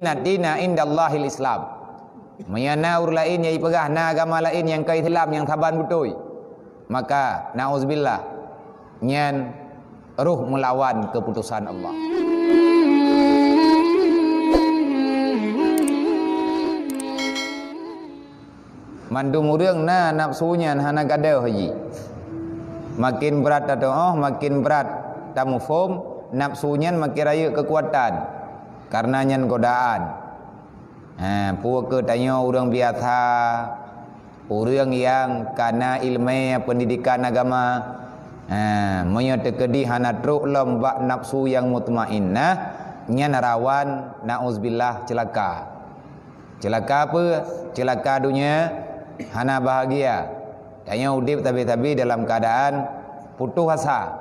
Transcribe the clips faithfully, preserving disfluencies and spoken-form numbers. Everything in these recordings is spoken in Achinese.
Inna dina indallahil Islam. Meunyoe na ureuëng laén nyang jipeugah na agama laén nyang kon Islam nyang saban beutôi, maka, na'uzubillah, nyan roh meulawan keuputosan Allah. Mandum ureuëng na nafsu nyan hana gadôh jih. Makin brat tatuoh, makin brat tamuphom, nafsu nyan makin rayeuk keukuatan, kareuna nyan godaan. Ha, peu kheueh tanyoe ureuëng biasa, ureuëng nyang ka na iéleumé peundidikan agama, ha, meunyoe teukeudi hana trok lom bak nafsu nyang mutmainnah, nyan rawan, na'uzubillah, ceulaka. Ceulaka peue? Ceulaka donya, hana bahagia. Tanyoe udeb sabe-sabe dalam keuadaan putoh asa,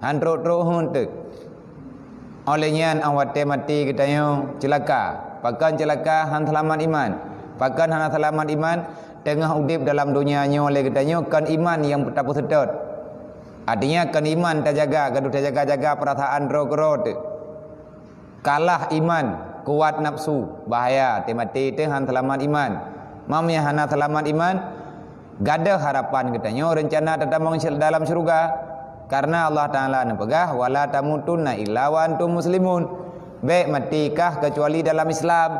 han trok-trok heuet teuk. Óh lheueh nyan, óh watée maté geutanyoe ceulaka. Pakon ceulaka? Han seulamat iman. Pakon hana seulamat iman? Teungoh udeb dalam donya nyoe lé geutanyoe kon iman nyang tapeuseutôt. Artinya, kon iman tajaga, gadôh tajaga-jaga peurasaan droe keudroe teuk. Kalah iman, kuat nafsu, bahaya, teumaté teuh han seulamat iman. Meunyoe hana seulamat iman, gadôh harapan geutanyoe reuncana tatamong syur-, dalam syeuruga. Kareuna Allah Taala neupeugah, "Wala tamutunna illa wa antum muslimun." Bék maté kah keucuali dalam Islam.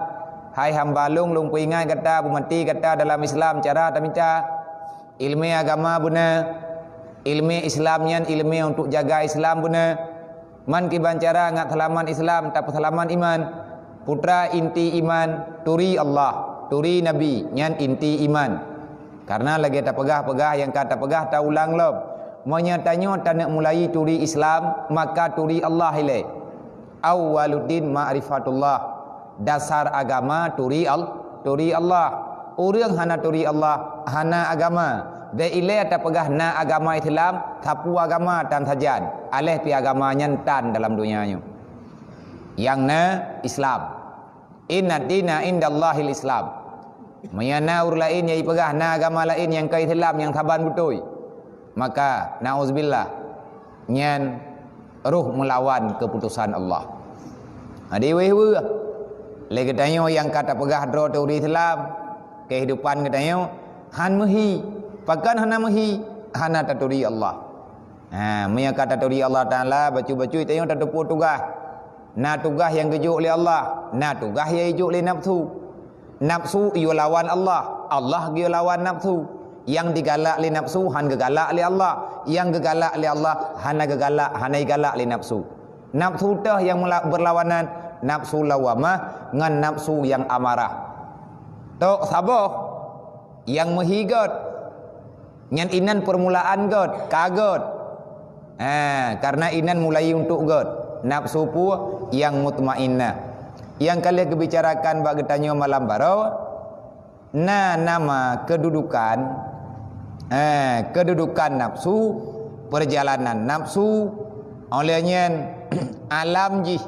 Hai hamba lôn, lôn peuingat gata, beumaté gata dalam Islam, cara tamita. Iéleumé agama beuna, iéleumé Islam nyan iéleumé untuk jaga Islam beuna. Man kiban cara ngat seulamat Islam, tapeuseulamat iman. Putra inti iman, turi Allah, turi Nabi, nyan inti iman. Kareuna lagée tapeugah-peugah nyang ka tapeugah taulang lom. Meunyoe tanyoe taneuk mulai turi Islam, maka turi Allah ilée. Awwaluddin ma'rifatullah. Dasar agama turi Al-, turi Allah. Ureuëng hana turi Allah, hana agama. Bék ilée tapeugah na agama Islam, sapeue agama tan sajan. Aléh pi agama nyan tan dalam donya nyoe. Nyang na Islam. Inna dina indallahil Islam. Meunyoe na ureuëng laén nyang jipeugah na agama laén nyang kon Islam nyang saban beutôi, maka, na'uzubillah, nyan roh meulawan keuputosan Allah. Jadi, wéh, wéh, lé geutanyoe nyang ka tapeugah droe turi Islam, keuhidupan geutanyoe han meuhi. Pakon hana meuhi? Hana taturi Allah. Ha, meunyoe ka taturi Allah Taala, bacut-bacut tanyoe tateupeue tugaih. Na tugaih nyang geujok lé Allah, na tugaih nyang geujok lé nafsu. Nafsu geuyue lawan Allah, Allah geuyue lawan nafsu. Nyang digalak lé nafsu han geugalak lé Allah, nyang geugalak lé Allah hana geugalak, hana geugalak lé nafsu. Nafsu teuh nyang meula-, beurlawanan, nafsu lawamah ngon nafsu nyang amarah. Tok saboh nyang meuhi gét. Nyan inan peurmulaan gét, ka gét. Ha, kareuna inan mulai untuk gét. Nafsu peue? Nyang mutmainnah. Nyang ka lheueh geubicarakan bak geutanyoe malam baroe, na nama keududukan, ha, keududukan nafsu, peurjalanan nafsu, óh lheueh nyan alam jih,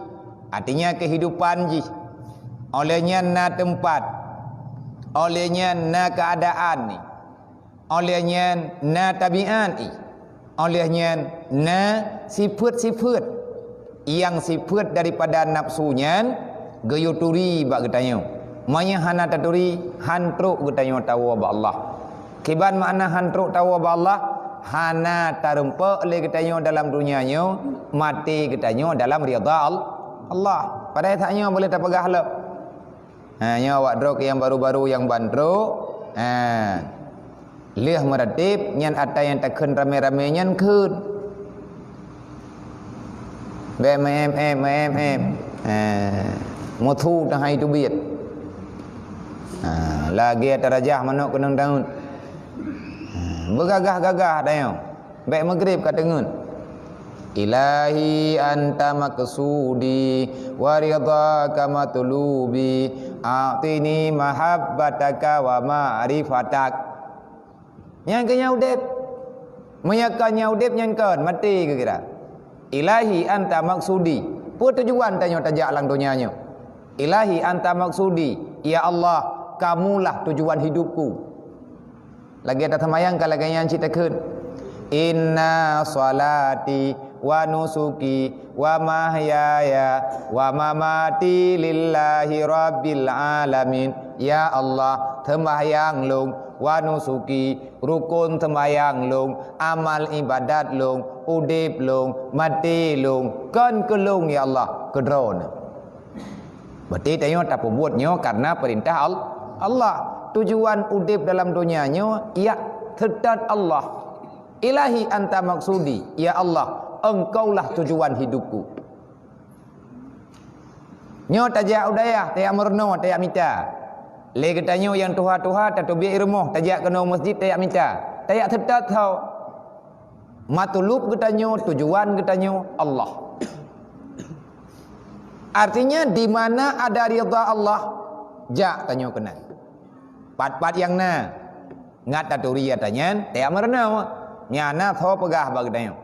artinya keuhidupan jih, óh lheueh nyan na teumpat, óh lheueh nyan na keuadaan ni. Óh lheueh nyan na tabiat jih. Óh lheueh nyan na sifeuet-sifeuet. Nyang sifeuet daripada nafsu nyan geuyue turi bak geutanyoe. Meunyoe hana taturi, han trok geutanyoe tawoe bak Allah. Kiban makna han trok tawoe bak Allah? Hana tarumpok lé geutanyoe dalam donya nyoe, maté geutanyoe dalam ridha Al-, Allah. Padahai saat nyoe boleh tapeugah lom. Ha, nyoe awak droe nyang baru-baru nyang ban trok. Ha. Lheueh meuratéb nyan ata nyang takheun ramé-ramé nyan kheun. Bèk meu'em-em, meu'em-em. Ha. Meusu teuhai teubiet. Ha. Lagèe tarajah manok keunong daun. Ha. Beugagah-gagah tanyoe. Bèk meugreb ka teungeut. Ilahi anta maqsudi wa ridhaka matlubi, a'tini mahabbataka wa ma'rifatak. Nyan keuh nyang udeb. Meunyoe kon nyang udeb nyan kon, maté geukira. Ilahi anta maqsudi. Peue tujuan tanyoe tajak lam donya nyoe? Ilahi anta maqsudi. Ya Allah, kamulah tujuan hidupku. Lagèe taseumayang ka lagèe nyan cit takheun. Inna sholati wa nusuki wa mahyaya wa mamati lillahi rabbil alamin. Ya Allah, seumbahyang lôn, wa nusuki, rukon seumbahyang lôn, amal ibadat lôn, udeb lôn, maté lôn, kon keu lôn, ya Allah, keu Droeneuh. Berarti tanyoe tapeubuet nyoe karena peurintah Al-, Allah. Tujuan udeb dalam donya nyoe, ya, seutôt Allah. Ilahi anta maksudi, ya Allah, Engkaulah tujuan hidupku. Nyoe tajak u dayah, tajak meurunoe, tajak mita. Lé geutanyoe nyang tuha-tuha tateubiet i rumoh, tajak keunoe meuseujid, tajak mita. Tajak seutôt tho. Matulub geutanyoe, tujuan geutanyoe Allah. Artinya, di mana ada ridha Allah, jak tanyoe keunan. Pat-pat nyang na, ngat taturi ata nyan, tajak meurunoe. Nyan na tho peugah bak geutanyoe.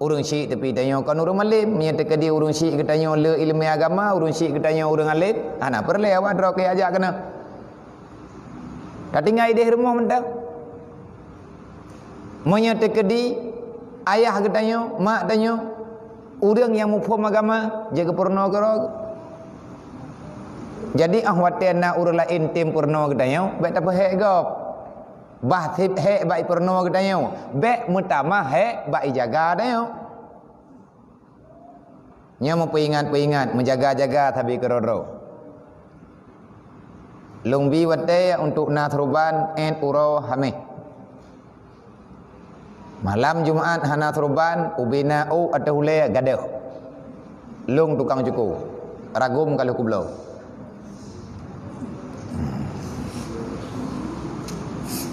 Ureuëng syik teupeu tanyoe kon ureuëng malém, meunyoe teukeudi ureuëng syik geutanyoe le ileumé agama, ureuëng syik geutanyoe ureuëng além, hana peureulée awak droe keu jak keunoe. Ka tinggai idéh rumoh mantong. Meunyoe teukeudi ayah geutanyoe, mak tanyoe, ureuëng nyang muphom agama, jeuet geupeurunoe keudroe. Jadi, óh watée na ureuëng laén tem peurunoe geutanyoe, bék tapeuhék gob. Bah seb hék bak ipeurunoe geutanyoe, bék meutamah hék bak ijaga tanyoe. Nyoe meupeuingat-peuingat, meujaga-jaga sabe keudroe-droe. Lôn bi watée untuk na seuruban ét uroe Haméh. Malam Jumat hana seuruban, ubena u ateueh ulée gadôh. Lôn tukang cuko, ragom ka lheueh kubloe.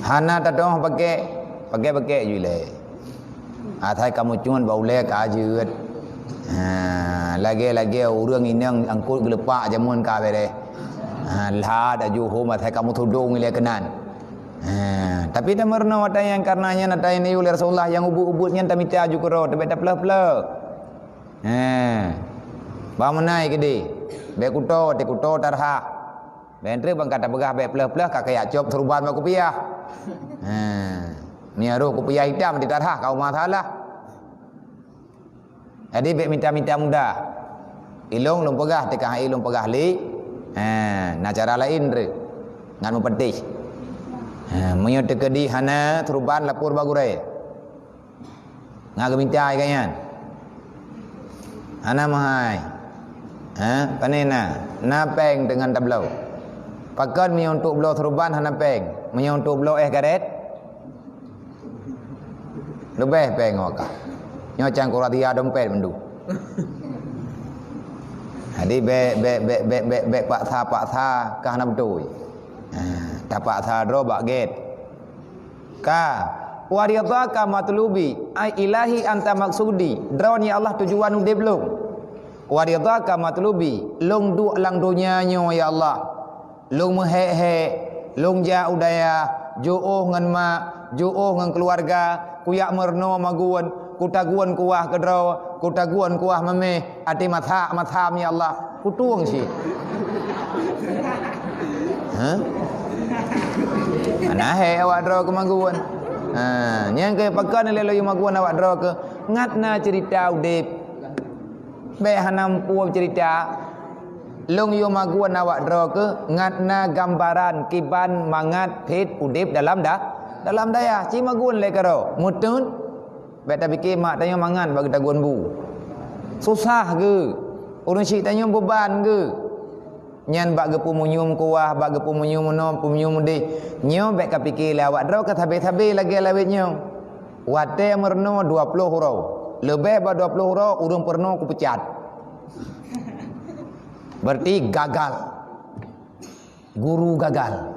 Hana tateuoh pakék, pakék-pakék ju ilée. Asai kamoe cuan bak ulée ka jeuet. Ha, lagée-lagée ureuëng inong angkot geulepak jameun ka béréh. Ha, lhah aju hom asai kamoe tudong ilée keunan. Ha, tapi tameurunoe ata nyang karena nyan ata nyang neuyue lé Rasulullah nyang ubit-ubit nyan tamita aju keudroe, tabék taplôh-plôh. Ha. Bah meunai keudeh. Bék kuto, tikuto tarhah. Bék treuk ban ka tapeugah bék plôh-plôh ka kajak cop seuruban bak kupiah. Ha. Ni roh kupiah itam di tarhah ka uma salah. Jadi bék mita-mita mudah. Ilong lôn peugah teuka hai lôn peugah lé. Ha, na cara laén treuk. Ngat meupeuteh. Ha, meunyoe teukeudi hana seuruban lapor bak gurée. Ngat geumita hai ka nyan. Hana meuhai. Ha, pane na? Na péng teungoh tabloe. Pakon meunyoe untuk bloe seuruban hana péng? Meunyoe untuk bloe éh garét? Leubeh péng awak kah. Nyoe cang kuratia dompet mandum. Jadi bék, bék, bék paksa-paksa kah na beutôi. Ha, tapaksa droe bak gét. Ka, wa ridhaka matlubi, ai ilahi anta maksudi, droeneuh ya Allah tujuan udeb lôn. Wa ridhaka matlubi, lôn duek lam donya nyoe ya Allah. Lôn meuhék-hék, lôn jak u dayah, jiôh ngon mak, jiôh ngon keuluwarga, kujak meurunoe magun, kutagun kuah keudroe, kutagun kuah maméh, até masak-masam ya Allah, kutueng cit. Hah? Hana hék awak droe keu magun. Ha, nyang keu pakon lé lôn yue magun awak droe keu ngat na ceurita udeb. Bék hana muphom ceurita. Lôn yue magun awak droe keu ngat na gambaran kiban mangat phét udeb dalam da-, dalam dayah. Ci magun lé keudroe. Meuteun? Bék tapike mak tanyoe mangat bak geutagun bu. Susah geuh. Ureuëng syik tanyoe beuban geuh. Nyan bak geupeumunyum kuah, bak geupeumunyum unoe, peumunyum udeh. Nyoe bék kapike lé awak droe keu sabe-sabe lagée lawét nyoe. Watée meurunoe dua ploh uroe. Leubeh bak dua ploh uroe ureuëng peurunoe kupeucat. Berarti gagal. Guru gagal.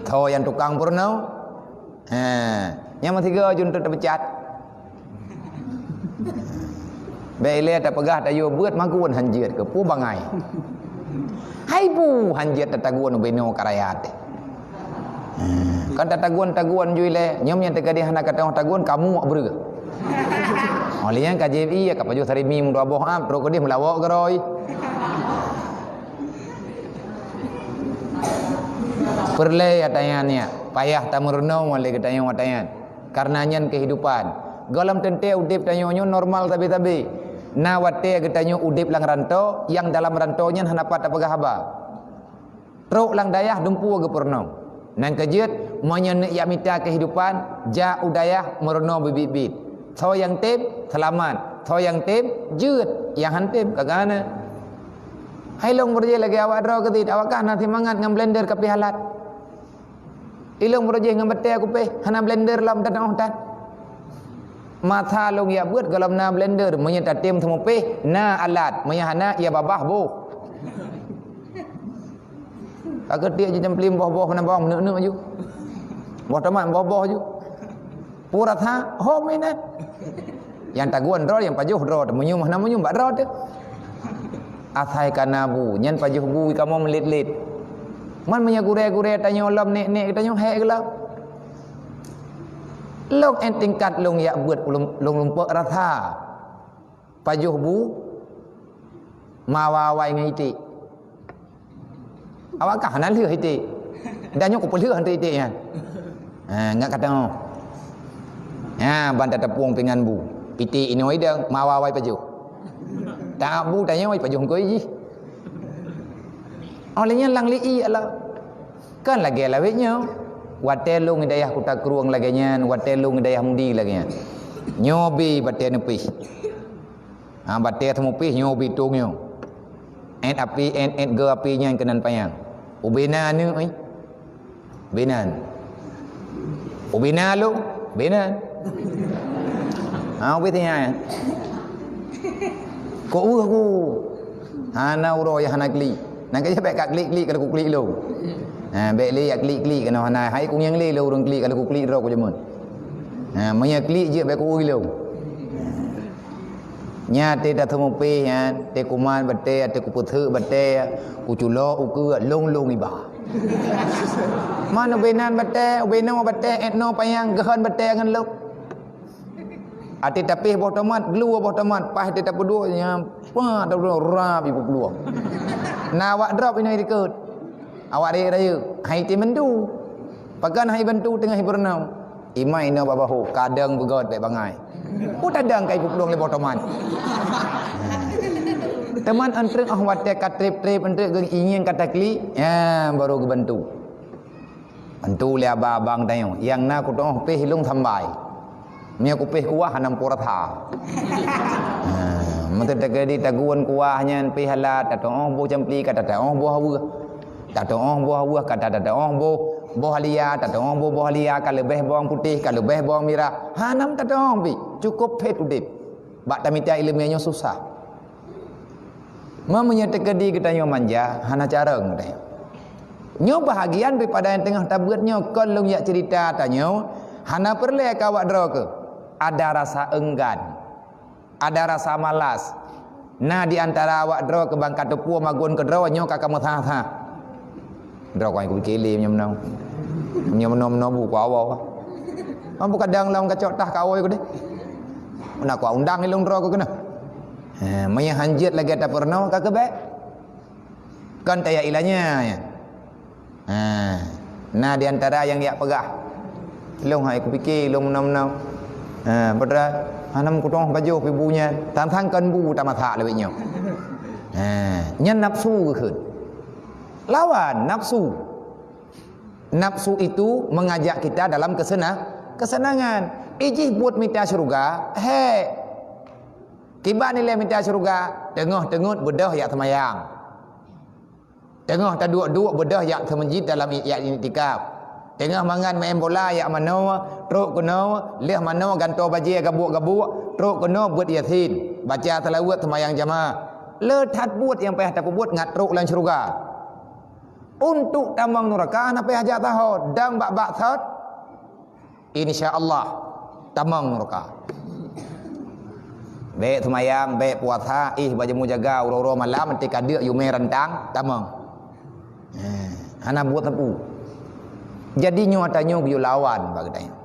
Tho nyang tukang peurunoe. Ha, nyang meusigoe jeuet tapeucat. Bék ilée tapeugah tayue beuet magun hanjeuet keu peue bangai. Hai bu hanjeuet tatagun ubenoe karayat. Ha, kan tatagun-tagun ju ilée, nyoe nyang teugadeh hana katong tagun kamu breueh. Oleh nyang ka jép ie ka pajoh sarimi meudua boh am trok keudeh meulawok geuroi. Peureulée ata nyan nyak, payah tameurunoe lé geutanyoe ata nyan. Karena nyan kehidupan. Gohlom teuntée udeb tanyoe nyoe normal sabe-sabe. Na watée geutanyoe udeb lam rantô, nyang dalam rantô nyan hana pat tapeugah haba. Trok lam dayah dumpeue geupeurunoe. Nyang keujeuet, meunyoe neuk jak mita keuhidupan, jak u dayah meurunoe bit-bit. Soe nyang tem, seulamat. Soe nyang tem, jeuet. Nyang han tem, ka gana. Hai lôn beureujeue lagée awak droe keutit, awak kah na simangat ngon blender ka pih alat. Ilôn beureujeue ngon batée kupéh, hana blender lom tanoh tan. Masa lôn jak beuet gohlom na blender, meunyoe tatem seumupéh, na alat, meunyoe hana, ya babah boh. Ka keutiek jicemplim boh-boh meunan bawang, neuk-neuk ju. Boh tomat boh-boh ju. Peue rasa, hom inan. Nyang taguon droe, nyang pajoh droe, meunyoe hana meunyoe bak droe teuh. Asai ka na bu, nyan pajoh bu kamoe meulet-let. Man meunyoe gurée-gurée tanyoe lom, nek-nek tanyoe hék geulam. Lôn 'et tingkat lôn jak beuet, lôn, lôn lumpok rasa. Pajoh bu, mawa-wai ngon iték. Awak kah hana lheueh iték. Dan nyoe kupeulheueh iték nyan. Ha, ngat kata. Ha, ban tatapueng pingan bu. Iték inoe idang, mawa-wai pajoh. Tak bu tanyoe pajoh ngkoi jih. Oleh nyan lang li ié lah. Kan lagée lawét nyoe. Watée lôn di dayah Kuta Krueng lagée nyan, watée lôn di dayah Mudi lagée nyan. Nyoe bi batée neupih. Ha, batée seumupih nyoe bi tông nyoe. 'Et api, 'et, 'et geu api nyan keunan panyang. Ubena aneuk, eh. Binan. Ubena lôn, binan. Ha, ubé tanya. Kok weuh ku. Hana uroe ya hana klik. Nang kaya bèk ka klik-klik kalau ku klik lôn. Ha, bèk lé ya klik-klik kena hana. Hai ku nyang lé lôn ureueng klik kalau ku klik droe ku jameun. Ha, meunyo klik jeuet bèk ku weuh lôn. Nyan até tateumupéh nyan, até kuman batée, até kupeutheuk batée, kuculo ukeue lông-lông iba. Man ubé nan batée, ubé noe batée, 'et noe panyang geuhon batée ngon lông. Até tapéh boh tomat, glue boh tomat, paih até tapeuduek nyan, pah tapeuduek rab ibu peulueng. Na awak drop inoe dikeue. Awak rayeuk-rayeuk, hai item bantu. Pakon hai bantu teungoh ipeureunoe. Iman inoe bak bahô, kadang beugöt bèk bangai. Peue tadang ka ipeuplueng lé boh tomat. Teuma 'an treuk 'oh watèe ka trép-trép 'an treuk geuingieng ka taklik, nyan baru geubantu. Bantu lé abang-abang tanyoe, nyang na kutoh péh lông sambai. Meunyo kupéh kuah hana meupeue rasa. Ha, meunteuk teukeudi taguon kuah nyan péh halat, tatoh boh campli ka tatoh boh aweueh. Tatoh boh aweueh ka tatoh boh, boh halia, tatoh boh, boh halia ka leubeh bawang putéh, ka leubeh bawang mirah. Hana tatoh pih, cukôp phét udép. Bak tamita ileumèe nyoe susah. Meunyo teukeudi geutanyoe manja, hana carông geutanyoe. Nyoe bahagian daripada nyang teungoh tabeuet nyoe, kon lôn jak ceurita tanyoe, hana peureulèe keu awak droe keuh. Ada rasa enggan, ada rasa malas. Na di antara awak droe keuh ban ka teupeue magun keudroe nyoe ka kamoe sah-sah. Droe keuh kupike lé meunyoe meunoe. Meunyoe meunoe-meunoe bu ku awai. Ambo kadang lom kacok tah ka awai ku deh. Meunan ku undang ilông droe keuh keunoe. Ha, meunyo hanjeuet lagèe tapeurunoe ka keubèe. Kan taya ilanya nyan. Ha, na di antara nyang jak peugah. Lông hai kupike lông meunoe-meunoe. Ha, padahai hana meukutoh pajoh pih bu nyan. Sang-sang kon bu tamasak lawét nyoe. Ha, nyan nafsu geukheun. Lawan nafsu. Nafsu itu mengajak kita dalam kesena-, kesenangan. Ijih buet mita syeuruga, hék. Kiban ilèe mita syeuruga, teungoh teungeut beudôh jak seumayang. Teungoh taduek-duek beudôh jak seumeujid dalam i-, jak iktikaf. Teungoh mangat meu'en bola jak manoe, trok keunoe, lheueh manoe gantoe bajèe gabuek-gabuek, trok keunoe beuet Yasin, baca seulaweuet seumayang jamaah. Le that buet nyang payah tapeubuet ngat trok lam syeuruga. Untuk tamong nuraka hana payah jak saho, dan bak-bak sot, insya Allah, tamong nuraka. Bèk seumayang, bèk puasa, ih bajeumu jaga uroe-uroe malam, teuka deuk yumè rantang, tamong. Eh, hana buet sapeue. Jadi nyoe tanyoe geuyue lawan bak geutanyoe.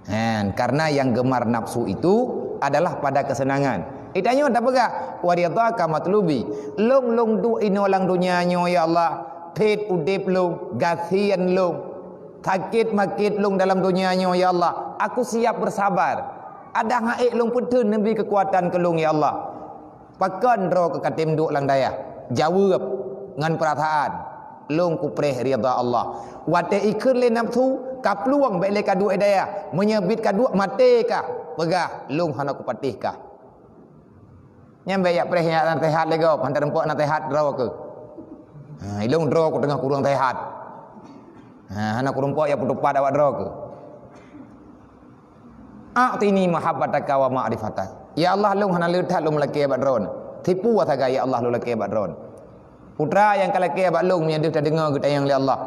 Hen, karena yang gemar nafsu itu adalah pada kesenangan. Geutanyoe tapeugah, "Wa ridhaka matlubi." Lông, lông duek inoe lam donya nyoe, ya Allah. Phét udép lông, gasien lông. Sakét makét lông dalam donya nyoe, ya Allah. Aku siap bersabar. Adak han ék lôn peutheun neubi keukuatan keu lôn, ya Allah. Pakon droe keuh ka tem duek lam dayah? Jaweueb ngon peurasaan, lôn kupreh ridha Allah. Watée ikheun lé nafsu, ka plueng bék lé ka duek dayah. Meunyoe bit ka duek, maté kah, peugah lôn hana kupatéh kah. Nyan bék jak preh nyang na teuhat lé gob, han teurumpok na teuhat droe keuh. Ha, ilôn droe ku teungoh kureueng teuhat. Ha, hana kureumpok jak peutupat awak droe keuh. A'tini mahabbataka wa ma'rifatak. Ya Allah, lôn hana le that lôn meulakée bak droe. Tipu sagai ya Allah lôn lakée bak droe. Putra nyang ka lakée bak lôn meunyoe deuh tadeungoe geutanyong lé Allah.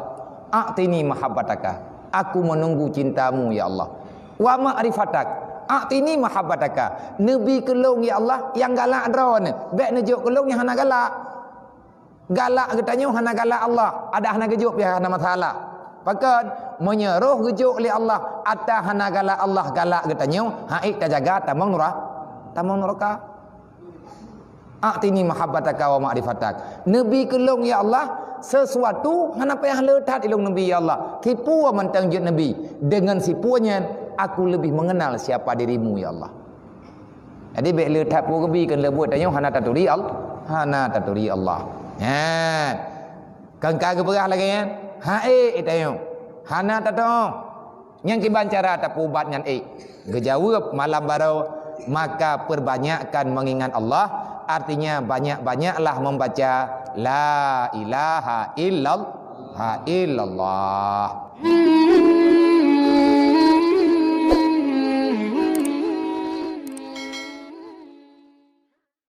A'tini mahabbataka. Aku menunggu cintamu ya Allah. Wa ma'rifatak. A'tini mahabbataka. Neubi keu lôn ya Allah nyang galak droe. Bék neujok keu lôn nyang hana galak. Galak geutanyoe hana galak Allah, adak hana geujok pih hana masalah. Pakon? Meunyoe roh geujok lé Allah, ata hana galak Allah galak geutanyoe, han ék tajaga tamong nura-, tamong nuraka. A'tini mahabbataka wa ma'rifatak. Neubi keu lôn ya Allah, sesuatu hana payah le that ilôn neubi ya Allah. Tipu mantong jeuet neubi. Dengan tipu nyan, aku lebih mengenal siapa dirimu ya Allah. Jadi bék le that peue geubi keu leubuet tanyoe hana taturi Allah, hana taturi Allah. Nyan. Kan ka geupeugah lagée nyan, han ék tanyoe. Hana tatoh. Nyang kiban cara tapeuubat nyan ék. Geujaweueb malam baroe, maka perbanyakkan mengingat Allah, artinya banyak-banyaklah membaca la ilaha illallah, illallah.